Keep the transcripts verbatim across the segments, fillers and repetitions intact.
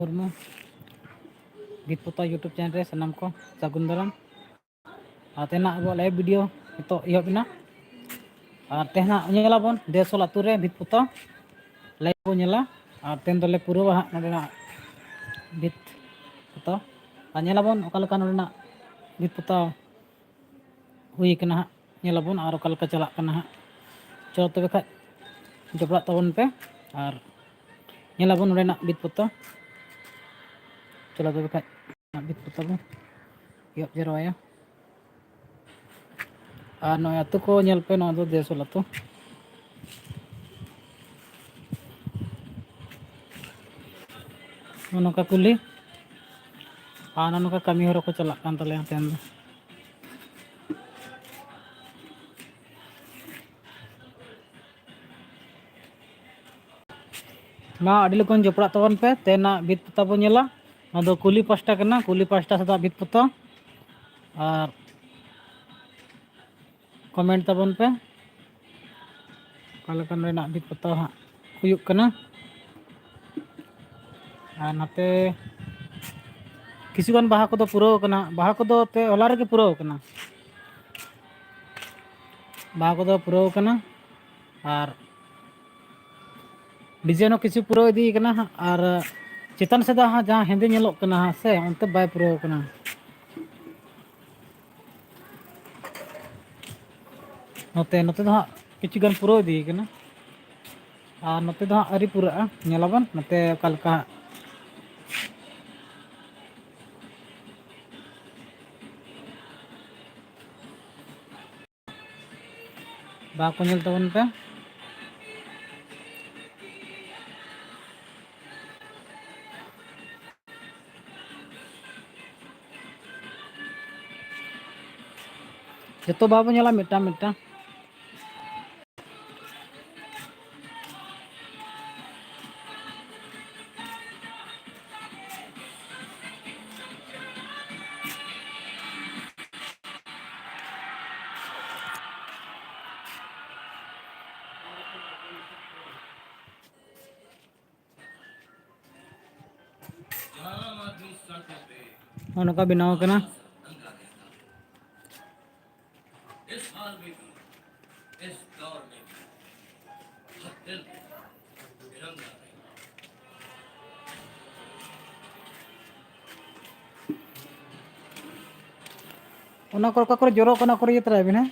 ᱢᱩᱨᱢᱩ ᱵᱷᱤᱛ ᱯᱚᱛᱟᱣ YouTube channel ᱨᱮ ᱥᱟᱱᱟᱢ ᱠᱚ ᱥᱟᱹᱜᱩᱱ ᱫᱟᱨᱟᱢ᱾ ᱟᱨ ᱛᱮᱦᱮᱧᱟᱜ ᱟᱵᱚᱣᱟᱜ live video ᱱᱤᱛᱚᱜ ᱮᱦᱚᱵ ᱮᱱᱟ᱾ ᱟᱨ ᱛᱮᱦᱮᱧᱟᱜ ᱧᱮᱞᱟᱵᱚᱱ ᱫᱮᱥᱳᱞ ᱟᱹᱛᱩ ᱨᱮ ᱵᱷᱤᱛ ᱯᱚᱛᱟᱣ live ᱵᱚᱱ ᱧᱮᱞᱟ᱾ ᱟᱨ ᱛᱮᱦᱮᱧ ᱫᱚᱞᱮ ᱯᱩᱨᱟᱹᱣᱟ ᱦᱟᱸᱜ ᱱᱚᱸᱰᱮᱱᱟᱜ ᱵᱷᱤᱛ ᱯᱚᱛᱟᱣ᱾ ᱟᱨ ᱧᱮᱞᱟᱵᱚᱱ ᱚᱠᱟ ᱞᱮᱠᱟ ᱱᱚᱸᱰᱮᱱᱟᱜ ᱵᱷᱤᱛ ᱯᱚᱛᱟᱣ ᱦᱩᱭ ᱠᱟᱱᱟ ᱦᱟᱸᱜ, ᱧᱮᱞᱟᱵᱚᱱ ᱟᱨ ᱚᱠᱟ ᱞᱮᱠᱟ ᱪᱟᱞᱟᱜ ᱠᱟᱱᱟ ᱦᱟᱸᱜ᱾ ᱪᱚ ᱛᱚᱵᱮ ᱠᱷᱟᱡ ᱡᱚᱯᱲᱟᱜ ᱛᱟᱵᱚᱱ ᱯᱮ ᱟᱨ ᱧᱮᱞᱟᱵᱚᱱ ᱱᱚᱸᱰᱮᱱᱟᱜ ᱵᱷᱤᱛ ᱯᱚᱛᱟᱣ᱾ ᱪᱚᱞᱚ ᱛᱚᱵᱮ ᱠᱷᱟᱡ ᱵᱷᱤᱛ ᱯᱚᱛᱟᱣ ᱵᱚᱱ ᱮᱦᱚᱵ ᱡᱟᱣᱨᱟᱭᱟ᱾ ᱟᱨ ᱱᱚᱜᱼᱚᱭ ᱟᱹᱛᱩ ᱠᱚ ᱧᱮᱞ ᱯᱮ, ᱱᱚᱣᱟ ᱫᱚ ᱫᱮᱥᱳᱞ ᱟᱹᱛᱩ᱾ ᱱᱚᱜᱼᱚ ᱱᱚᱝᱠᱟ ᱠᱩᱞᱦᱤ ᱟᱨ ᱱᱚᱜᱼᱚ ᱱᱚᱝᱠᱟ ᱠᱟᱹᱢᱤ ᱦᱚᱨᱟ ᱠᱚ ᱪᱟᱞᱟᱜ ᱠᱟᱱ ᱛᱟᱞᱮᱭᱟ ᱛᱮᱦᱮᱧ ᱫᱚ᱾ ᱢᱟ ᱟᱹᱰᱤ ᱞᱚᱜᱚᱱ ᱡᱚᱯᱲᱟᱜ ᱛᱟᱵᱚᱱ ᱯᱮ᱾ ᱛᱮᱦᱮᱧᱟᱜ ᱵᱷᱤᱛ ᱯᱚᱛᱟᱣ ᱵᱚᱱ ᱧᱮᱞᱟ᱾ ᱱᱚᱣᱟ ᱫᱚ ᱠᱩᱞᱦᱤ ᱯᱟᱥᱴᱟ ᱠᱟᱱᱟ, ᱠᱩᱞᱦᱤ ᱯᱟᱥᱴᱟ ᱥᱮᱫᱟᱜ ᱵᱷᱤᱛ ᱯᱚᱛᱟᱣ᱾ ᱟᱨ comment ᱛᱟᱵᱚᱱ ᱯᱮ ᱚᱠᱟ ᱞᱮᱠᱟ ᱱᱚᱸᱰᱮᱱᱟᱜ ᱵᱷᱤᱛ ᱯᱚᱛᱟᱣ ᱦᱟᱸᱜ ᱦᱩᱭᱩᱜ ᱠᱟᱱᱟ᱾ ᱟᱨ ᱱᱚᱛᱮ ᱠᱤᱪᱷᱩᱜᱟᱱ ᱵᱟᱦᱟ ᱠᱚᱫᱚ ᱯᱩᱨᱟᱹᱣ ᱠᱟᱱᱟ, ᱵᱟᱦᱟ ᱠᱚᱫᱚ ᱛᱮ ᱦᱚᱞᱟ ᱨᱮᱜᱮ ᱯᱩᱨᱟᱹᱣ ᱠᱟᱱᱟ᱾ ᱵᱟᱦᱟ ᱠᱚᱫᱚ ᱯᱩᱨᱟᱹᱣ ᱠᱟᱱᱟ ᱟᱨ design ᱦᱚᱸ ᱠᱤᱪᱷᱩ ᱯᱩᱨᱟᱹᱣ ᱤᱫᱤ ᱠᱟᱱᱟ ᱦᱟᱸᱜ, ᱟᱨ ᱪᱮᱛᱟᱱ ᱥᱮᱫᱟᱜ ᱦᱟᱸᱜ ᱡᱟᱦᱟᱸ ᱦᱮᱸᱫᱮ ᱧᱮᱞᱚᱜ ᱠᱟᱱᱟ ᱦᱟᱸᱜ ᱥᱮ, ᱚᱱᱛᱮ ᱵᱟᱭ ᱯᱩᱨᱟᱹᱣ ᱠᱟᱱᱟ᱾ ᱱᱚᱛᱮ, ᱱᱚᱛᱮ ᱫᱚ ᱦᱟᱸᱜ ᱠᱤᱪᱷᱩ ᱜᱟᱱ ᱯᱩᱨᱟᱹᱣ ᱤᱫᱤ ᱠᱟᱱᱟ, ᱟᱨ ᱱᱚᱛᱮ ᱫᱚ ᱦᱟᱸᱜ ᱟᱹᱣᱨᱤ ᱯᱩᱨᱟᱹᱜᱼᱟ᱾ ᱧᱮᱞᱟᱵᱚᱱ ᱱᱚᱛᱮ ᱚᱠᱟ ᱞᱮᱠᱟ ᱦᱟᱸᱜ᱾ ᱵᱟᱦᱟ ᱠᱚ ᱧᱮᱞ ᱛᱟᱵᱚᱱ ᱯᱮ᱾ ᱡᱚᱛᱚ ᱵᱟᱦᱟ ᱵᱚᱱ ᱧᱮᱞᱟ ᱢᱤᱫᱴᱟᱝ ᱢᱤᱫᱴᱟᱝ᱾ ᱱᱚᱜᱼᱚ ᱱᱚᱝᱠᱟ ᱵᱮᱱᱟᱣ ᱟᱠᱟᱱᱟ᱾ ᱚᱱᱟ ᱠᱚᱨᱮ ᱚᱠᱟ ᱠᱚᱨᱮ ᱡᱚᱨᱚᱜ ᱠᱟᱱᱟ, ᱚᱱᱟ ᱠᱚᱨᱮ ᱤᱭᱟᱹ ᱛᱚᱨᱟᱭ ᱵᱤᱱ, ᱦᱮᱸ?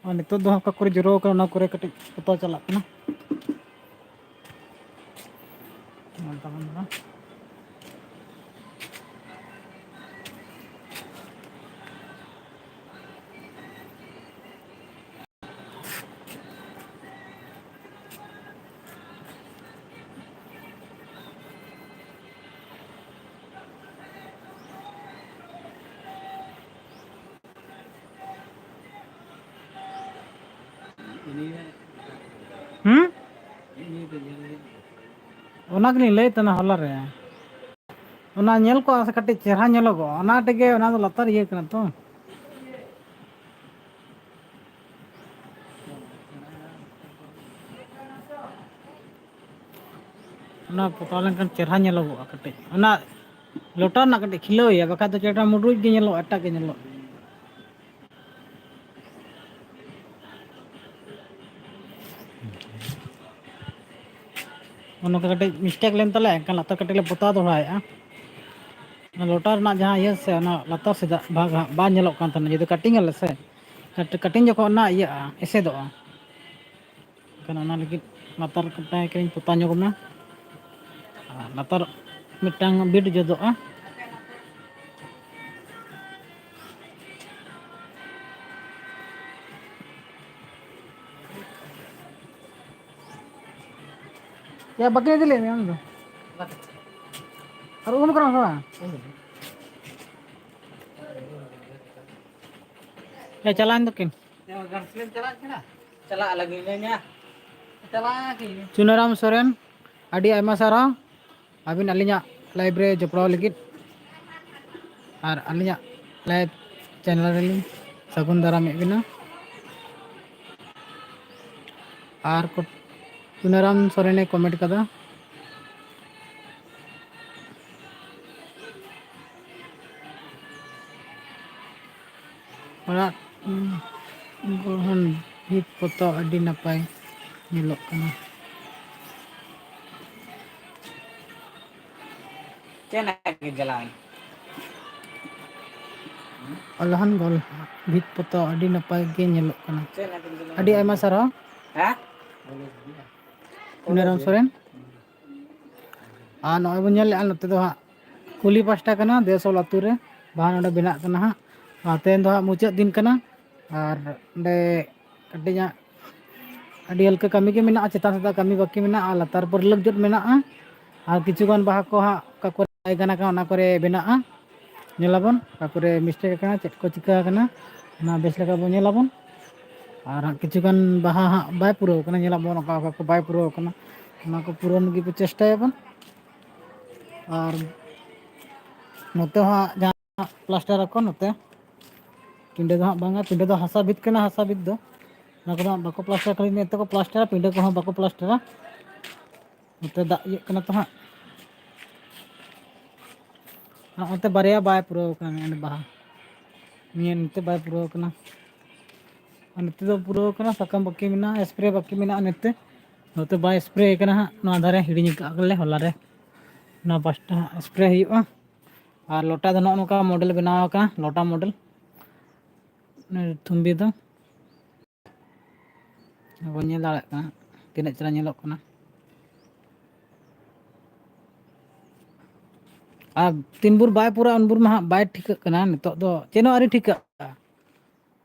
ᱟᱨ ᱱᱤᱛᱚᱜ ᱫᱚ ᱚᱠᱟ ᱠᱚᱨᱮ ᱡᱚᱨᱚ ᱠᱟᱱᱟ, ᱚᱱᱟ ᱠᱚᱨᱮ ᱠᱟᱹᱴᱤᱡ ᱯᱚᱛᱟᱣ ᱪᱟᱞᱟᱜ ᱠᱟᱱᱟ᱾ ᱦᱩᱸ? ᱚᱱᱟ ᱜᱮᱞᱤᱧ ᱞᱟᱹᱭᱮᱫ ᱛᱟᱦᱮᱱᱟ ᱦᱚᱞᱟ ᱨᱮ᱾ ᱚᱱᱟ ᱧᱮᱞ ᱠᱚᱜᱼᱟ ᱥᱮ ᱠᱟᱹᱴᱤᱡ ᱪᱮᱦᱨᱟ ᱧᱮᱞᱚᱜᱚᱜᱼᱟ, ᱚᱱᱟ ᱛᱮᱜᱮ ᱚᱱᱟ ᱫᱚ ᱞᱟᱛᱟᱨ ᱤᱭᱟᱹ ᱠᱟᱱᱟ ᱛᱚ᱾ ᱚᱱᱟ ᱯᱚᱛᱟᱣ ᱞᱮᱱᱠᱷᱟᱱ ᱪᱮᱦᱨᱟ ᱧᱮᱞᱚᱜᱚᱜᱼᱟ ᱠᱟᱹᱴᱤᱡ᱾ ᱚᱱᱟ ᱞᱚᱴᱟ ᱨᱮᱱᱟᱜ ᱠᱟᱹᱴᱤᱡ ᱠᱷᱤᱞᱟᱹᱣ ᱦᱩᱭᱩᱜᱼᱟ, ᱵᱟᱠᱷᱟᱡ ᱫᱚ ᱪᱮᱦᱨᱟ ᱢᱩᱰᱨᱩᱡ ᱜᱮ ᱧᱮᱞᱚᱜᱼᱟ, ᱮᱴᱟᱜ ᱜᱮ ᱧᱮᱞᱚᱜᱼᱟ᱾ ᱚᱱᱟ ᱠᱚ ᱠᱟᱹᱴᱤᱡ mistake ᱞᱮᱱ ᱛᱟᱞᱮᱭᱟ, ᱮᱱᱠᱷᱟᱱ ᱞᱟᱛᱟᱨ ᱠᱟᱹᱴᱤᱡ ᱞᱮ ᱯᱚᱛᱟᱣ ᱫᱚᱦᱲᱟᱭᱮᱫᱼᱟ᱾ ᱚᱱᱟ ᱞᱚᱴᱟ ᱨᱮᱱᱟᱜ ᱡᱟᱦᱟᱸ ᱤᱭᱟᱹ ᱥᱮ, ᱚᱱᱟ ᱞᱟᱛᱟᱨ ᱥᱮᱫᱟᱜ ᱵᱷᱟᱜᱽ ᱦᱟᱸᱜ ᱵᱟᱝ ᱧᱮᱞᱚᱜ ᱠᱟᱱ ᱛᱟᱦᱮᱱᱟ, ᱡᱩᱫᱤ cutting ᱟᱞᱮ ᱥᱮ, ᱠᱟᱴ-, cutting ᱡᱚᱠᱷᱚᱱ ᱚᱱᱟ ᱤᱭᱟᱹᱜᱼᱟ, ᱮᱥᱮᱫᱚᱜᱼᱟ᱾ ᱮᱱᱠᱷᱟᱱ ᱚᱱᱟ ᱞᱟᱹᱜᱤᱫ ᱞᱟᱛᱟᱨ ᱠᱟᱴᱟᱭ ᱠᱟᱹᱧ ᱯᱚᱛᱟᱣ ᱧᱚᱜ ᱮᱱᱟ᱾ ᱟᱨ ᱞᱟᱛᱟᱨ ᱢᱤᱫᱴᱟᱝ ᱵᱤᱴ ᱡᱚᱫᱚᱜᱼᱟ᱾ ᱭᱟ, ᱵᱟᱹᱠᱤ ᱤᱫᱤ ᱞᱮᱫ ᱢᱮᱭᱟ ᱩᱱᱤ ᱫᱚ? ᱟᱨ ᱩᱢ ᱠᱟᱱᱟ ᱥᱮ ᱵᱟᱝ? ᱮ, ᱪᱟᱞᱟᱣᱮᱱ ᱫᱚᱠᱤᱱ᱾ ᱪᱟᱞᱟᱜ ᱞᱟᱹᱜᱤᱫ ᱞᱟᱹᱭ ᱢᱮ᱾ ᱪᱟᱞᱟᱜ ᱠᱤᱱ᱾ ᱪᱩᱱᱟᱹᱨᱟᱢ ᱥᱚᱨᱮᱱ, ᱟᱹᱰᱤ ᱟᱭᱢᱟ ᱥᱟᱨᱦᱟᱣ ᱟᱹᱵᱤᱱ ᱟᱹᱞᱤᱧᱟᱜ live ᱨᱮ ᱡᱚᱯᱲᱟᱣ ᱞᱟᱹᱜᱤᱫ᱾ ᱟᱨ ᱟᱹᱞᱤᱧᱟᱜ live channel ᱨᱮᱞᱤᱧ ᱥᱟᱹᱜᱩᱱ ᱫᱟᱨᱟᱢᱮᱫ ᱵᱮᱱᱟ᱾ ᱟᱨ ᱠᱚ-, ᱪᱩᱱᱟᱹᱨᱟᱢ ᱥᱚᱨᱮᱱᱮ comment ᱠᱟᱫᱟ, ᱚᱲᱟᱜ, ᱩᱸ, ᱜᱚᱲᱦᱚᱱ ᱵᱷᱤᱛ ᱯᱚᱛᱟᱣ ᱟᱹᱰᱤ ᱱᱟᱯᱟᱭ ᱧᱮᱞᱚᱜ ᱠᱟᱱᱟ᱾ ᱪᱮᱫ ᱱᱟᱜ ᱜᱮ ᱪᱟᱞᱟᱣ ᱮᱱ? ᱚᱞᱦᱟᱱ ᱜᱚᱞ ᱵᱷᱤᱛ ᱯᱚᱛᱟᱣ ᱟᱹᱰᱤ ᱱᱟᱯᱟᱭ ᱜᱮ ᱧᱮᱞᱚᱜ ᱠᱟᱱᱟ᱾ ᱪᱮᱫ ᱱᱟᱜ ᱜᱮ ᱪᱟᱞᱟᱣ ᱮᱱ? ᱟᱹᱰᱤ ᱟᱭᱢᱟ ᱥᱟᱨᱦᱟᱣ᱾ ᱦᱮᱸ? ᱥᱩᱱᱟᱹᱨᱟᱢ ᱥᱚᱨᱮᱱ᱾ ᱟᱨ ᱱᱚᱜᱼᱚᱭ ᱵᱚᱱ ᱧᱮᱞ ᱞᱮᱜᱼᱟ, ᱱᱚᱛᱮ ᱫᱚ ᱦᱟᱸᱜ ᱠᱩᱞᱦᱤ ᱯᱟᱥᱴᱟ ᱠᱟᱱᱟ, ᱫᱮᱥᱚᱞ ᱟᱹᱛᱩ ᱨᱮ ᱵᱟᱦᱟ ᱱᱚᱰᱮ ᱵᱮᱱᱟᱜ ᱠᱟᱱᱟ ᱦᱟᱸᱜ᱾ ᱟᱨ ᱛᱮᱦᱮᱧ ᱫᱚ ᱦᱟᱸᱜ ᱢᱩᱪᱟᱹᱫ ᱫᱤᱱ ᱠᱟᱱᱟ᱾ ᱟᱨ ᱚᱸᱰᱮ ᱠᱟᱹᱴᱤᱡ ᱦᱟᱸᱜ ᱟᱹᱰᱤ ᱦᱟᱹᱞᱠᱟᱹ ᱠᱟᱹᱢᱤ ᱜᱮ ᱢᱮᱱᱟᱜᱼᱟ, ᱪᱮᱛᱟᱱ ᱥᱮᱫ ᱠᱟᱹᱢᱤ ᱵᱟᱹᱠᱤ ᱢᱮᱱᱟᱜᱼᱟ, ᱟᱨ ᱞᱟᱛᱟᱨ ᱯᱟᱹᱨᱞᱟᱹᱠ ᱡᱚᱫ ᱢᱮᱱᱟᱜᱼᱟ᱾ ᱟᱨ ᱠᱤᱪᱷᱩ ᱜᱟᱱ ᱵᱟᱦᱟ ᱠᱚ ᱦᱟᱸᱜ ᱚᱠᱟ ᱠᱚᱨᱮ ᱵᱟᱭ ᱜᱟᱱ ᱟᱠᱟᱱᱟ, ᱚᱱᱟ ᱠᱚᱨᱮ ᱵᱮᱱᱟᱜᱼᱟ᱾ ᱧᱮᱞᱟᱵᱚᱱ ᱚᱠᱟ ᱠᱚᱨᱮ ᱢᱤᱥᱴᱮᱠ ᱟᱠᱟᱱᱟ, ᱪᱮᱫ ᱠᱚ ᱪᱤᱠᱟᱹ ᱟᱠᱟᱱᱟ, ᱚᱱᱟ ᱵᱮᱥ ᱞᱮᱠᱟ ᱵᱚᱱ ᱧᱮᱞᱟᱵᱚᱱ᱾ ᱟᱨ ᱦᱟᱸᱜ ᱠᱤᱪᱷᱩ ᱜᱟᱱ ᱵᱟᱦᱟ ᱦᱟᱸᱜ ᱵᱟᱭ ᱯᱩᱨᱟᱹᱣ ᱠᱟᱱᱟ, ᱧᱮᱞᱟᱵᱚᱱ ᱚᱠᱟ ᱚᱠᱟ ᱠᱚ ᱵᱟᱭ ᱯᱩᱨᱟᱹᱣ ᱠᱟᱱᱟ, ᱚᱱᱟ ᱠᱚ ᱯᱩᱨᱟᱹᱣ ᱞᱟᱹᱜᱤᱫ ᱵᱚᱱ ᱪᱮᱥᱴᱟᱭᱟᱵᱚᱱ᱾ ᱟᱨ ᱱᱚᱛᱮ ᱦᱚᱸ ᱦᱟᱸᱜ ᱡᱟᱦᱟᱸ ᱯᱞᱟᱥᱴᱟᱨ ᱟᱠᱚ, ᱱᱚᱛᱮ ᱯᱤᱸᱰᱟᱹ ᱫᱚ ᱦᱟᱸᱜ ᱵᱟᱝᱟ, ᱯᱤᱸᱰᱟᱹ ᱫᱚ ᱦᱟᱥᱟ ᱵᱷᱤᱛ ᱠᱟᱱᱟ, ᱦᱟᱥᱟ ᱵᱷᱤᱛ ᱫᱚ᱾ ᱚᱱᱟ ᱠᱚᱫᱚ ᱦᱟᱸᱜ ᱵᱟᱠᱚ ᱯᱞᱟᱥᱴᱟᱨ, ᱠᱷᱟᱹᱞᱤ ᱱᱤᱛᱚᱜ ᱠᱚ ᱯᱞᱟᱥᱴᱟᱨᱟ, ᱯᱤᱸᱰᱟᱹ ᱠᱚᱦᱚᱸ ᱵᱟᱠᱚ ᱯᱞᱟᱥᱴᱟᱨᱟ᱾ ᱱᱚᱛᱮ ᱫᱟᱜ ᱤᱭᱟᱹᱜ ᱠᱟᱱᱟ ᱛᱚ ᱦᱟᱸᱜ᱾ ᱟᱨ ᱚᱱᱛᱮ ᱵᱟᱨᱭᱟ ᱵᱟᱭ ᱯᱩᱨᱟᱹᱣ ᱠᱟᱱᱟ, ᱚᱸᱰᱮ ᱵᱟᱦᱟ ᱱᱤᱭᱟᱹ ᱱᱚᱛᱮ ᱵᱟᱭ ᱯᱩᱨᱟᱹᱣ ᱠᱟᱱᱟ᱾ ᱟᱨ ᱱᱚᱛᱮ ᱫᱚ ᱯᱩᱨᱟᱹᱣ ᱠᱟᱱᱟ, ᱥᱟᱠᱟᱢ ᱵᱟᱹᱠᱤ ᱢᱮᱱᱟᱜᱼᱟ, ᱥᱯᱨᱮ ᱵᱟᱹᱠᱤ ᱢᱮᱱᱟᱜᱼᱟ ᱱᱚᱛᱮ᱾ ᱱᱚᱛᱮ ᱵᱟᱭ ᱥᱯᱨᱮ ᱠᱟᱱᱟ ᱦᱟᱸᱜ, ᱱᱚᱣᱟ ᱫᱷᱟᱨᱮ ᱦᱤᱲᱤᱧ ᱟᱠᱟᱫ ᱞᱮ ᱦᱚᱞᱟ ᱨᱮ᱾ ᱱᱚᱣᱟ ᱯᱟᱥᱴᱟ ᱦᱟᱸᱜ ᱥᱯᱨᱮ ᱦᱩᱭᱩᱜᱼᱟ᱾ ᱟᱨ ᱞᱚᱴᱟ ᱫᱚ ᱱᱚᱜᱼᱚ ᱱᱚᱝᱠᱟ ᱢᱚᱰᱮᱞ ᱵᱮᱱᱟᱣ ᱟᱠᱟᱱᱟ, ᱞᱚᱴᱟ ᱢᱚᱰᱮᱞ᱾ ᱛᱷᱩᱢᱵᱤ ᱫᱚ ᱵᱚᱱ ᱧᱮᱞ ᱫᱟᱲᱮᱭᱟᱜ ᱠᱟᱱᱟ ᱛᱤᱱᱟᱹᱜ ᱪᱮᱦᱨᱟ ᱧᱮᱞᱚᱜ ᱠᱟᱱᱟ᱾ ᱟᱨ ᱛᱤᱱ ᱵᱷᱳᱨ ᱵᱟᱭ ᱯᱩᱨᱟᱹᱜᱼᱟ, ᱩᱱ ᱵᱷᱳᱨ ᱢᱟ ᱦᱟᱸᱜ ᱵᱟᱭ ᱴᱷᱤᱠᱟᱹᱜ ᱠᱟᱱᱟ᱾ ᱱᱤᱛᱚᱜ ᱫᱚ ᱪᱮᱫ ᱦᱚᱸ ᱟᱹᱣᱨᱤ ᱴᱷᱤᱠᱟᱹᱜᱼᱟ᱾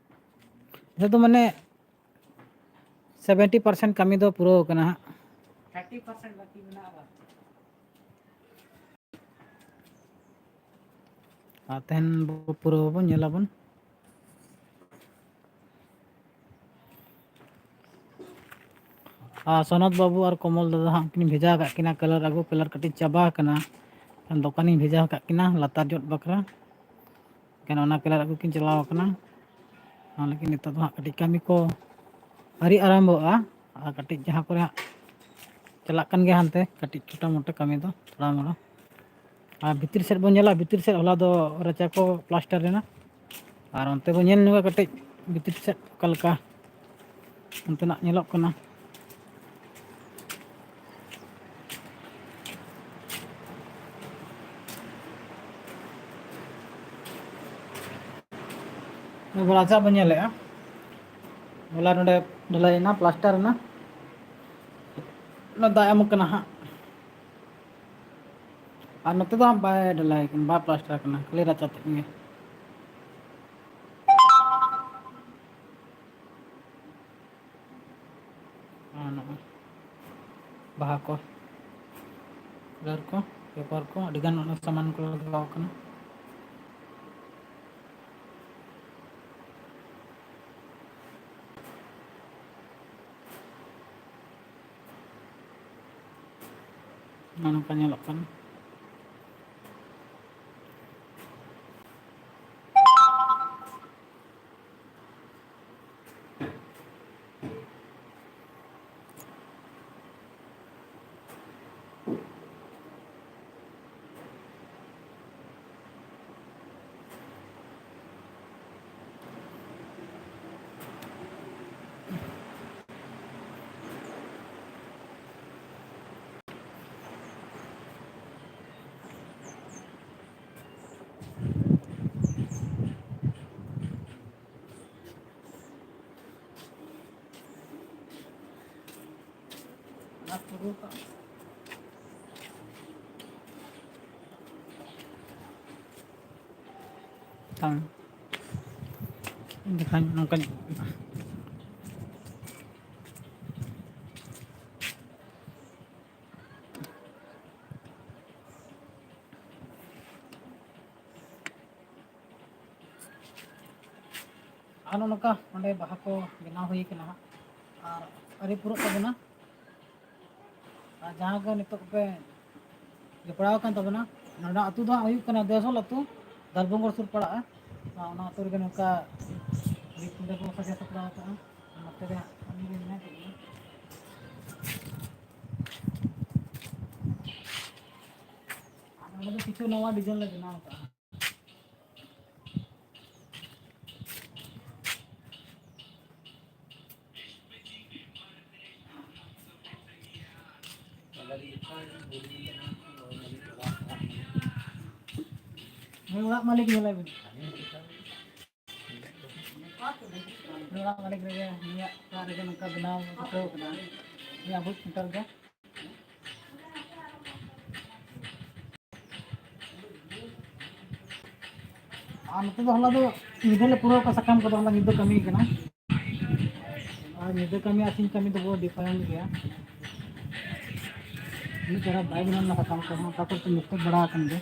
ᱱᱤᱛᱚᱜ ᱫᱚ ᱢᱟᱱᱮ ᱥᱮᱵᱷᱮᱱᱴᱤ ᱯᱟᱨᱥᱮᱱᱴ ᱠᱟᱹᱢᱤ ᱫᱚ ᱯᱩᱨᱟᱹᱣ ᱠᱟᱱᱟ ᱦᱟᱸᱜ᱾ ᱛᱷᱟᱨᱴᱤ ᱯᱟᱨᱥᱮᱱᱴ ᱵᱟᱹᱠᱤ ᱢᱮᱱᱟᱜᱼᱟ ᱵᱟᱥ᱾ ᱟᱨ ᱛᱮᱦᱮᱧ ᱵᱚ ᱯᱩᱨᱟᱹᱣ ᱟᱵᱚᱱ, ᱧᱮᱞᱟᱵᱚᱱ᱾ ᱟᱨ ᱥᱚᱱᱚᱛ ᱵᱟᱹᱵᱩ ᱟᱨ ᱠᱚᱢᱚᱞ ᱫᱟᱫᱟ ᱦᱟᱸᱜ ᱠᱤᱱ ᱵᱷᱮᱡᱟ ᱟᱠᱟᱫ ᱠᱤᱱᱟ ᱠᱟᱞᱟᱨ ᱟᱹᱜᱩ, ᱠᱟᱞᱟᱨ ᱠᱟᱹᱴᱤᱡ ᱪᱟᱵᱟ ᱟᱠᱟᱱᱟ᱾ ᱠᱷᱟᱱ ᱫᱚᱠᱟᱱᱤᱧ ᱵᱷᱮᱡᱟ ᱟᱠᱟᱫ ᱠᱤᱱᱟ ᱞᱟᱛᱟᱨ ᱡᱚᱫ ᱵᱟᱠᱷᱨᱟ᱾ ᱮᱱᱠᱷᱟᱱ ᱚᱱᱟ ᱠᱟᱞᱟᱨ ᱟᱹᱜᱩ ᱠᱤᱱ ᱪᱟᱞᱟᱣ ᱟᱠᱟᱱᱟ᱾ ᱚᱱᱟ ᱞᱟᱹᱜᱤᱫ ᱱᱤᱛᱚᱜ ᱫᱚ ᱦᱟᱸᱜ ᱠᱟᱹᱴᱤᱡ ᱠᱟᱹᱢᱤ ᱠᱚ ᱟᱹᱣᱨᱤ ᱟᱨᱟᱢᱵᱷᱚᱜᱼᱟ᱾ ᱟᱨ ᱠᱟᱹᱴᱤᱡ ᱡᱟᱦᱟᱸ ᱠᱚᱨᱮ ᱦᱟᱸᱜ ᱪᱟᱞᱟᱜ ᱠᱟᱱ ᱜᱮᱭᱟ ᱦᱟᱱᱛᱮ ᱠᱟᱹᱴᱤᱡ ᱪᱷᱳᱴᱟ ᱢᱳᱴᱟ ᱠᱟᱹᱢᱤ ᱫᱚ ᱛᱷᱚᱲᱟ ᱢᱳᱲᱟ᱾ ᱟᱨ ᱵᱷᱤᱛᱤᱨ ᱥᱮᱫ ᱵᱚᱱ ᱧᱮᱞᱟ, ᱵᱷᱤᱛᱤᱨ ᱥᱮᱫ ᱦᱚᱞᱟ ᱫᱚ ᱨᱟᱪᱟ ᱠᱚ ᱯᱞᱟᱥᱴᱟᱨ ᱮᱱᱟ᱾ ᱟᱨ ᱚᱱᱛᱮ ᱵᱚᱱ ᱧᱮᱞ ᱧᱚᱜᱟ ᱠᱟᱹᱴᱤᱡ ᱵᱷᱤᱛᱤᱨ ᱥᱮᱫ ᱚᱠᱟ ᱞᱮᱠᱟ ᱚᱱᱛᱮᱱᱟᱜ ᱧᱮᱞᱚᱜ ᱠᱟᱱᱟ᱾ ᱱᱚᱣᱟ ᱨᱟᱪᱟ ᱵᱚᱱ ᱧᱮᱞᱮᱜᱼᱟ, ᱦᱚᱞᱟ ᱱᱚᱰᱮ ᱰᱷᱟᱞᱟᱭᱮᱱᱟ, ᱯᱞᱟᱥᱴᱟᱨ ᱮᱱᱟ, ᱚᱱᱟ ᱫᱟᱜ ᱮᱢ ᱠᱟᱱᱟ ᱦᱟᱸᱜ᱾ ᱟᱨ ᱱᱚᱛᱮ ᱫᱚ ᱦᱟᱸᱜ ᱵᱟᱭ ᱰᱷᱟᱞᱟᱭ ᱠᱟᱱᱟ, ᱵᱟᱭ ᱯᱞᱟᱥᱴᱟᱨ ᱠᱟᱱᱟ, ᱠᱷᱟᱹᱞᱤ ᱨᱟᱪᱟ ᱛᱮᱫ ᱜᱮ᱾ ᱟᱨ ᱱᱚᱜᱼᱚᱭ ᱵᱟᱦᱟ ᱠᱚ, ᱠᱟᱞᱟᱨ ᱠᱚ, ᱯᱮᱯᱟᱨ ᱠᱚ, ᱟᱹᱰᱤᱜᱟᱱ ᱚᱱᱟ ᱥᱟᱢᱟᱱ ᱠᱚ ᱞᱟᱜᱟᱣ ᱠᱟᱱᱟ᱾ ᱱᱚᱜᱼᱚ ᱱᱚᱝᱠᱟ ᱧᱮᱞᱚᱜ ᱠᱟᱱᱟ᱾ ᱛᱟᱝ ᱫᱮᱠᱷᱟᱧ ᱱᱚᱝᱠᱟᱧ ᱟᱨ ᱱᱚᱜᱼᱚ ᱱᱚᱝᱠᱟ ᱚᱸᱰᱮ ᱵᱟᱦᱟ ᱠᱚ ᱵᱮᱱᱟᱣ ᱦᱩᱭ ᱠᱟᱱᱟ ᱦᱟᱸᱜ, ᱟᱨ ᱟᱹᱣᱨᱤ ᱯᱩᱨᱟᱹᱜ ᱛᱟᱵᱚᱱᱟ᱾ ᱟᱨ ᱡᱟᱦᱟᱸ ᱜᱮ ᱱᱤᱛᱚᱜ ᱯᱮ ᱡᱚᱯᱲᱟᱣ ᱟᱠᱟᱱ ᱛᱟᱵᱚᱱᱟ, ᱱᱚᱰᱮ ᱟᱹᱛᱩ ᱫᱚ ᱦᱟᱸᱜ ᱦᱩᱭᱩᱜ ᱠᱟᱱᱟ ᱫᱮᱣᱥᱚᱞ ᱟᱹᱛᱩ, ᱫᱟᱞᱵᱚᱝᱜᱚᱲ ᱥᱩᱨ ᱯᱟᱲᱟᱜᱼᱟ᱾ ᱟᱨ ᱚᱱᱟ ᱟᱹᱛᱩ ᱨᱮᱜᱮ ᱱᱚᱝᱠᱟ ᱨᱤᱛ ᱱᱚᱰᱮ ᱵᱚ ᱥᱟᱡᱟᱣ ᱥᱟᱯᱲᱟᱣ ᱟᱠᱟᱫᱼᱟ᱾ ᱱᱚᱛᱮ ᱨᱮ ᱦᱟᱸᱜ ᱩᱱᱤ ᱜᱮ ᱢᱮᱱᱟᱭ ᱠᱮᱫᱮᱭᱟ᱾ ᱟᱨ ᱱᱚᱰᱮ ᱫᱚ ᱠᱤᱪᱷᱩ ᱱᱟᱣᱟ ᱰᱤᱡᱟᱭᱤᱱ ᱞᱮ ᱵᱮᱱᱟᱣ ᱟᱠᱟᱫᱼᱟ᱾ ᱚᱲᱟᱜ ᱢᱟᱹᱞᱤᱠ ᱧᱮᱞᱮ ᱵᱤᱱ᱾ ᱚᱲᱟᱜ ᱢᱟᱹᱞᱤᱠ ᱨᱮᱜᱮ, ᱱᱩᱭᱟᱜ ᱚᱲᱟᱜ ᱨᱮᱜᱮ ᱱᱚᱝᱠᱟ ᱵᱮᱱᱟᱣ ᱪᱷᱩᱴᱟᱹᱣ ᱠᱟᱱᱟ ᱱᱤᱭᱟᱹ ᱟᱵᱚ ᱥᱮᱱᱴᱟᱨ ᱫᱚ᱾ ᱟᱨ ᱱᱚᱛᱮ ᱫᱚ ᱦᱚᱞᱟ ᱫᱚ ᱧᱤᱫᱟᱹ ᱞᱮ ᱯᱩᱨᱟᱹᱣ ᱠᱟᱜᱼᱟ, ᱥᱟᱠᱟᱢ ᱠᱚᱫᱚ ᱦᱚᱞᱟ ᱧᱤᱫᱟᱹ ᱠᱟᱹᱢᱤ ᱠᱟᱱᱟ᱾ ᱟᱨ ᱧᱤᱫᱟᱹ ᱠᱟᱹᱢᱤ ᱟᱨ ᱥᱤᱧ ᱠᱟᱹᱢᱤ ᱫᱚ ᱵᱚᱦᱩᱛ different ᱜᱮᱭᱟ᱾ ᱢᱤᱫ ᱪᱮᱦᱨᱟ ᱵᱟᱭ ᱵᱮᱱᱟᱣ ᱞᱮᱱᱟ ᱥᱟᱠᱟᱢ ᱠᱚᱦᱚᱸ, ᱚᱠᱟ ᱠᱚᱨᱮ ᱪᱚ mistake ᱵᱟᱲᱟ ᱟᱠᱟᱱ ᱜᱮ᱾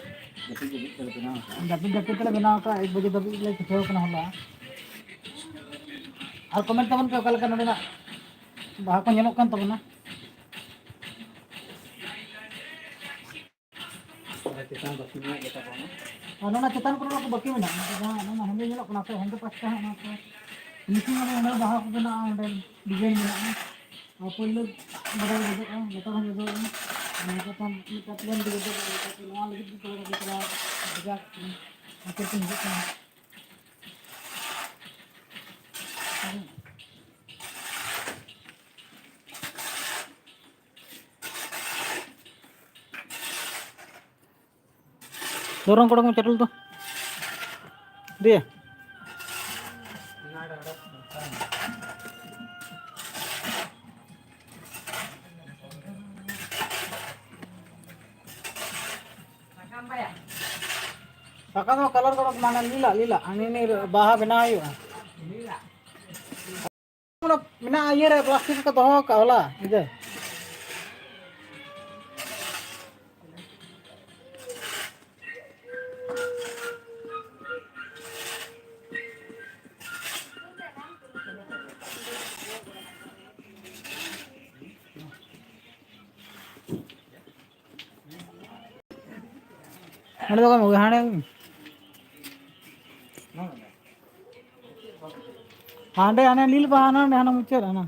ᱡᱟᱹᱯᱤᱫ ᱡᱟᱹᱯᱤᱫ ᱛᱮᱞᱮ ᱵᱮᱱᱟᱣ ᱟᱠᱟᱫᱼᱟ᱾ ᱡᱟᱹᱯᱤᱫ ᱡᱟᱹᱯᱤᱫ ᱛᱮᱞᱮ ᱵᱮᱱᱟᱣ ᱟᱠᱟᱫᱼᱟ, ᱮᱠ ᱵᱟᱡᱮ ᱫᱷᱟᱹᱵᱤᱡ ᱞᱮ ᱪᱷᱩᱴᱟᱹᱣ ᱠᱟᱱᱟ ᱦᱚᱞᱟ᱾ ᱟᱨ comment ᱛᱟᱵᱚᱱ ᱯᱮ ᱚᱠᱟ ᱞᱮᱠᱟ ᱱᱚᱰᱮᱱᱟᱜ ᱵᱟᱦᱟ ᱠᱚ ᱧᱮᱞᱚᱜ ᱠᱟᱱ ᱛᱟᱵᱚᱱᱟ᱾ ᱚᱱᱟ ᱪᱮᱛᱟᱱ ᱵᱟᱹᱠᱤ ᱢᱮᱱᱟᱜ ᱜᱮᱛᱟ ᱠᱚᱣᱟ᱾ ᱟᱨ ᱚᱱᱟ ᱪᱮᱛᱟᱱ ᱠᱚᱨᱮ ᱠᱚ ᱵᱟᱹᱠᱤ ᱢᱮᱱᱟᱜᱼᱟ, ᱚᱱᱟ ᱡᱟᱦᱟᱸ ᱚᱱᱟ ᱦᱮᱸᱫᱮ ᱧᱮᱞᱚᱜ ᱠᱟᱱᱟ ᱥᱮ, ᱦᱮᱸᱫᱮ ᱯᱟᱥᱴᱟ ᱦᱟᱸᱜ ᱚᱱᱟ ᱠᱚ finishing ᱟᱵᱚ ᱚᱸᱰᱮ ᱵᱟᱦᱟ ᱠᱚ ᱵᱮᱱᱟᱜᱼᱟ, ᱚᱸᱰᱮ design ᱢᱮᱱᱟᱜᱼᱟ᱾ ᱟᱨ ᱯᱳᱭᱞᱳ ᱵᱟᱰᱟᱭ ᱜᱚᱫᱚᱜᱼᱟ, ᱡᱚᱛᱚ ᱦᱚᱲ ᱜᱚᱫᱚᱜᱼᱟ᱾ ᱱᱚᱝᱠᱟ ᱠᱷᱟᱱ ᱢᱤᱫᱴᱟᱝ plan ᱜᱚᱫᱚᱜᱼᱟ, ᱱᱚᱣᱟ ᱞᱟᱹᱜᱤᱫ ᱜᱮ ᱛᱷᱚᱲᱟ ᱜᱟᱱ ᱵᱷᱮᱡᱟ ᱠᱟᱱᱟ, ᱦᱟᱛᱮ ᱠᱚ ᱦᱤᱡᱩᱜ ᱠᱟᱱᱟ᱾ ᱫᱚᱨᱚᱝ ᱠᱚᱲᱟ ᱠᱚ ᱪᱟᱹᱴᱩᱞ ᱫᱚ᱾ ᱫᱤᱭᱮ᱾ ᱥᱟᱠᱟᱢ ᱫᱚ colour ᱠᱚ ᱢᱟᱱᱮ ᱞᱤᱞᱟ, ᱞᱤᱞᱟ᱾ ᱦᱟᱱᱤ ᱱᱤ ᱵᱟᱦᱟ ᱵᱮᱱᱟᱣ ᱦᱩᱭᱩᱜᱼᱟ᱾ ᱢᱮᱱᱟᱜᱼᱟ ᱤᱭᱟᱹ ᱨᱮ, plastic ᱨᱮᱠᱚ ᱫᱚᱦᱚ ᱠᱟᱜᱼᱟ ᱦᱚᱞᱟ ᱧᱤᱫᱟᱹ᱾ ᱦᱟᱸᱰᱮ ᱫᱚ ᱵᱟᱝ, ᱦᱟᱸᱰᱮ᱾ ᱦᱟᱸᱰᱮ, ᱦᱟᱱᱮ ᱞᱤᱞ ᱵᱟᱦᱟ, ᱦᱟᱱᱟ, ᱦᱟᱱᱟ ᱢᱩᱪᱟᱹᱫ, ᱦᱟᱱᱟ᱾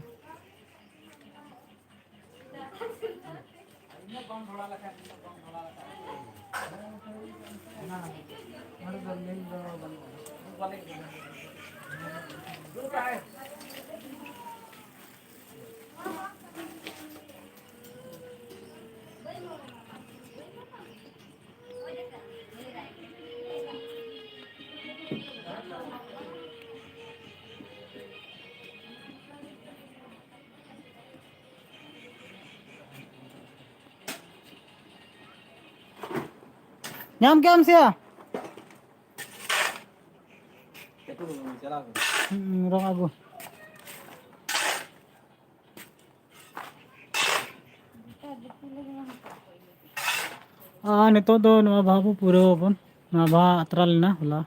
ᱧᱟᱢ ᱠᱮᱜ ᱟᱢ ᱥᱮᱭᱟ? ᱦᱩᱸ, ᱨᱚᱝ ᱟᱹᱜᱩ᱾ ᱟᱨ ᱱᱤᱛᱚᱜ ᱫᱚ ᱱᱚᱣᱟ ᱵᱟᱦᱟ ᱵᱚ ᱯᱩᱨᱟᱹᱣ ᱟᱵᱚᱱ᱾ ᱱᱚᱣᱟ ᱵᱟᱦᱟ ᱟᱛᱨᱟ ᱞᱮᱱᱟ ᱦᱚᱞᱟ᱾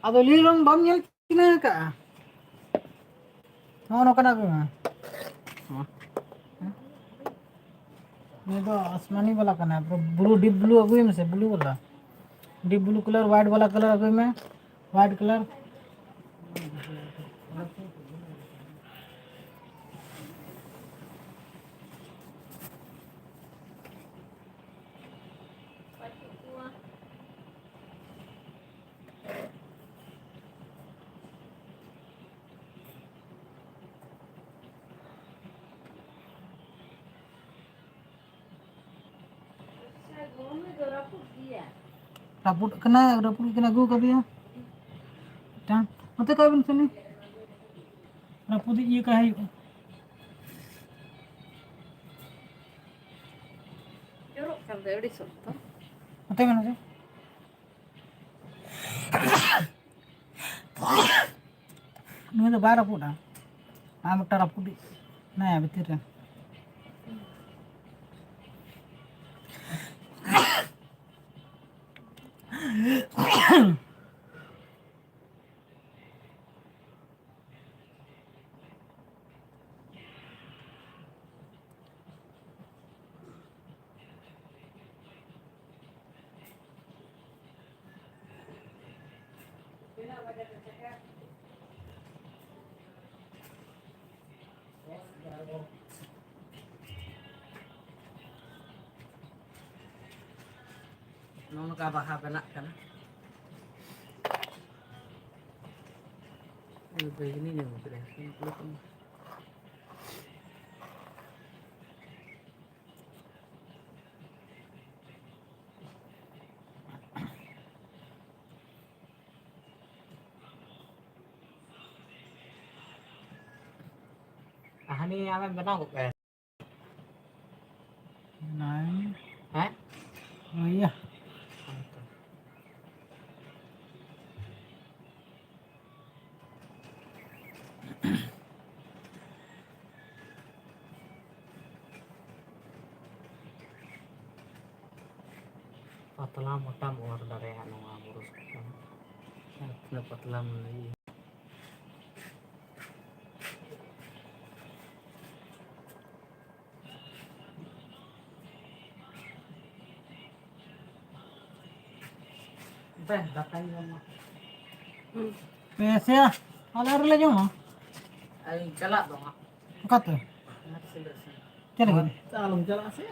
ᱟᱫᱚ ᱞᱤᱞ ᱨᱚᱝ ᱵᱟᱢ ᱧᱮᱞ ᱪᱤᱱᱦᱟᱹ ᱟᱠᱟᱜᱼᱟ? ᱱᱚᱜᱼᱚ ᱱᱚᱝᱠᱟᱱᱟᱜ ᱟᱹᱜᱩᱭ ᱢᱮ᱾ ᱱᱤᱭᱟᱹ ᱫᱚ ᱟᱥᱢᱟᱱᱤ ᱵᱟᱞᱟ ᱠᱟᱱᱟ, ᱵᱞᱩ, ᱰᱤᱯ ᱵᱞᱩ ᱟᱹᱜᱩᱭ ᱢᱮᱥᱮ, ᱵᱞᱩ ᱵᱟᱞᱟ᱾ ᱰᱤᱯ ᱵᱞᱩ ᱠᱟᱞᱟᱨ, ᱣᱟᱭᱤᱴ ᱵᱟᱞᱟ ᱠᱟᱞᱟᱨ ᱟᱹᱜᱩᱭ ᱢᱮ, ᱣᱟᱭᱤᱴ ᱠᱟᱞᱟᱨ᱾ ᱨᱟᱹᱯᱩᱫ ᱠᱟᱱᱟ, ᱨᱟᱹᱯᱩᱫ ᱠᱟᱱᱟ, ᱟᱹᱜᱩ ᱠᱟᱫᱮᱭᱟ᱾ ᱢᱤᱫᱴᱟᱝ ᱱᱚᱛᱮ ᱠᱟᱭ ᱵᱮᱱ ᱥᱮ ᱩᱱᱤ᱾ ᱨᱟᱹᱯᱩᱫ ᱤᱭᱟᱹ ᱠᱟᱭ ᱦᱩᱭᱩᱜᱼᱟ᱾ ᱡᱚᱨᱚᱜ ᱠᱟᱱ ᱫᱚ ᱟᱹᱰᱤ ᱥᱚᱠᱛᱚ᱾ ᱱᱚᱛᱮ ᱢᱮ, ᱱᱚᱛᱮ᱾ ᱱᱩᱭ ᱫᱚ ᱵᱟᱭ ᱨᱟᱹᱯᱩᱫᱼᱟ᱾ ᱟᱨ ᱢᱤᱫᱴᱟᱝ ᱨᱟᱹᱯᱩᱫ ᱢᱮᱱᱟᱭᱟ ᱵᱷᱤᱛᱤᱨ ᱨᱮ᱾ ᱱᱚᱜᱼᱚ ᱱᱚᱝᱠᱟ ᱵᱟᱦᱟ ᱵᱮᱱᱟᱜ ᱠᱟᱱᱟ᱾ ᱵᱮᱜᱽᱱᱤ ᱧᱟᱢ ᱠᱮᱫᱟ᱾ ᱦᱟᱹᱱᱤ ᱟᱢᱮᱢ ᱵᱮᱱᱟᱣ ᱜᱚᱫ ᱠᱟᱭᱟ᱾ ᱱᱟᱭ᱾ ᱦᱮᱸ? ᱦᱳᱭ ᱭᱟ᱾ ᱯᱟᱛᱞᱟ ᱢᱚᱴᱟᱢ ᱚᱨ ᱫᱟᱲᱮᱭᱟᱜᱼᱟ ᱱᱚᱣᱟ ᱵᱩᱨᱩ ᱥᱟᱠᱟᱢ᱾ ᱟᱨ ᱛᱤᱱᱟᱹᱜ ᱯᱟᱛᱞᱟᱢ ᱞᱟᱹᱭ᱾ ᱫᱮ, ᱫᱟᱠᱟᱧ ᱡᱚᱢᱟ᱾ ᱦᱩᱸ᱾ ᱯᱮ ᱥᱮᱭᱟ, ᱟᱞᱮ ᱟᱹᱣᱨᱤ ᱞᱮ ᱡᱚᱢᱟ᱾ ᱟᱹᱧ ᱪᱟᱞᱟᱜ ᱫᱚ ᱦᱟᱸᱜ᱾ ᱚᱠᱟᱛᱮ? ᱪᱮᱫ ᱞᱟᱹᱜᱤᱫ? ᱟᱞᱚᱢ ᱪᱟᱞᱟᱜᱼᱟ ᱥᱮ᱾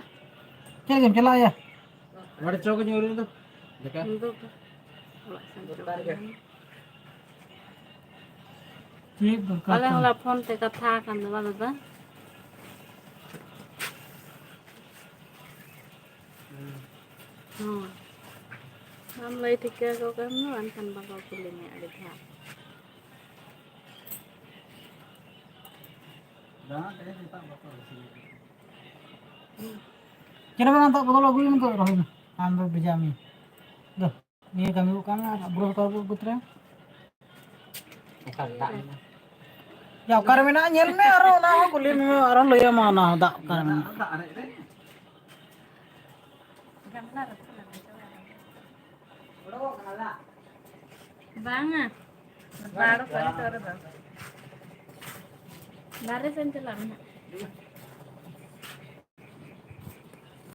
ᱪᱮᱫ ᱞᱟᱹᱜᱤᱫ ᱮᱢ ᱪᱟᱞᱟᱜᱼᱟ ᱭᱟ? ᱱᱚᱰᱮ ᱪᱚ ᱠᱚ ᱧᱩᱨ ᱫᱚ᱾ ᱫᱮᱠᱟ᱾ ᱤᱧ ᱫᱚ ᱚᱲᱟᱜ ᱥᱮᱱ ᱪᱚ ᱫᱚᱨᱠᱟᱨ ᱜᱮ᱾ ᱠᱟᱹᱱᱟᱹᱧ᱾ ᱪᱮᱫ ᱫᱚᱨᱠᱟᱨ ᱟᱞᱮ ᱠᱟᱱᱟ? ᱦᱚᱸᱞᱮ ᱯᱷᱳᱱ ᱛᱮ ᱠᱟᱛᱷᱟ ᱟᱠᱟᱱ ᱫᱚ ᱵᱟᱝ ᱫᱟᱫᱟ? ᱦᱩᱸ᱾ ᱟᱢ ᱞᱟᱹᱭ ᱴᱷᱤᱠᱟᱹ ᱟᱠᱚ ᱠᱟᱱ ᱫᱚ, ᱮᱱᱠᱷᱟᱱ ᱵᱟᱠᱚ ᱠᱩᱞᱤ ᱢᱮᱭᱟ ᱟᱹᱰᱤ ᱫᱷᱟᱣ᱾ ᱪᱮᱫ ᱦᱚᱸ ᱵᱟᱝ, ᱫᱟᱜ ᱵᱚᱛᱚᱞ ᱟᱹᱜᱩᱭ ᱢᱮ ᱛᱚ, ᱨᱚᱦᱚᱭ ᱢᱮ᱾ ᱟᱢ ᱫᱚ ᱵᱷᱮᱡᱟ ᱢᱮ᱾ ᱫᱚ, ᱱᱤᱭᱟᱹ ᱠᱟᱹᱢᱤ ᱠᱚ ᱠᱟᱱᱟ, ᱟᱨ ᱵᱨᱚᱥ ᱠᱚ ᱟᱹᱜᱩ ᱛᱚᱨᱟᱭ ᱢᱮ᱾ ᱚᱠᱟ ᱨᱮ ᱫᱟᱜ ᱢᱮᱱᱟᱜᱼᱟ? ᱭᱟ, ᱚᱠᱟᱨᱮ ᱢᱮᱱᱟᱜᱼᱟ ᱧᱮᱞ ᱢᱮ, ᱟᱨᱚ ᱚᱱᱟ ᱦᱚᱸ ᱠᱩᱞᱤ ᱢᱮ, ᱟᱨᱚ ᱞᱟᱹᱭ ᱟᱢᱟ ᱚᱱᱟ ᱦᱚᱸ ᱫᱟᱜ ᱚᱠᱟᱨᱮ ᱢᱮᱱᱟᱜᱼᱟ᱾ ᱵᱟᱝᱟ, ᱵᱟᱨᱚ ᱠᱚᱨᱮ ᱫᱚ᱾ ᱵᱟᱨᱦᱮ ᱥᱮᱱ ᱪᱟᱞᱟᱜ ᱢᱮ ᱦᱟᱸᱜ᱾